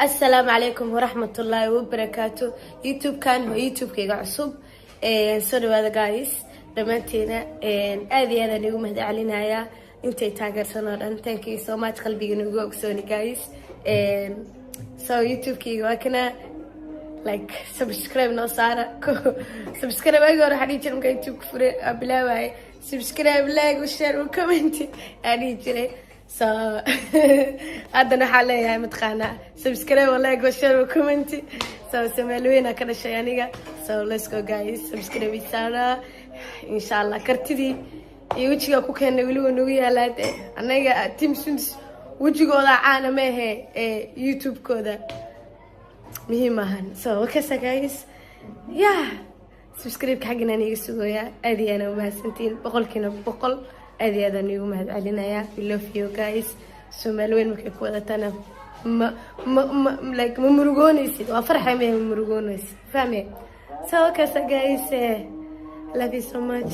Asalaamu calaykum waraxmatullaahi wabarakaatu. YouTube-kan waa YouTube-kayga cusub. Soo dhawaada guys, dhammaanteena aad iyo aadaan igu mahad celinayaa intay taageersan oo dhan. Thank you so much. Qalbiga nagu ogsooni guys. So YouTube-kayga waa kana. Like, subscribe noo saara. Subscribe agi hore waxaa dhihi jiray, markaa YouTube-ka fure aa bilaabaye, subscribe, like, share, comment aa dhihi jiray. So haddana waxaa leeyahay, mataqaanaa, subscribe, like, share, comment. So Soomaali weyn ka dhashay aniga. So let's go guys, subscribe isaara insha Allah. Kartidii iyo wejiga ku keenay weli waa nagu yaalaa dee. Anaga Team Sundus wejigooda caana ma ahe ee YouTube-kooda muhiim ahan. So wakasa guys, yeah, subscribe-ka xaggan iga sugoyaa. Aad iyo aad umahadsantihiin, 100%. Aad iyo aadaan igu mahad celinayaa. We love you guys. Soomaali weyn markay ku wadatana ma ma like ma murugoonaysid, waa farxay, ma murugoonaysid, fahme? So wakasa guys, love you so much.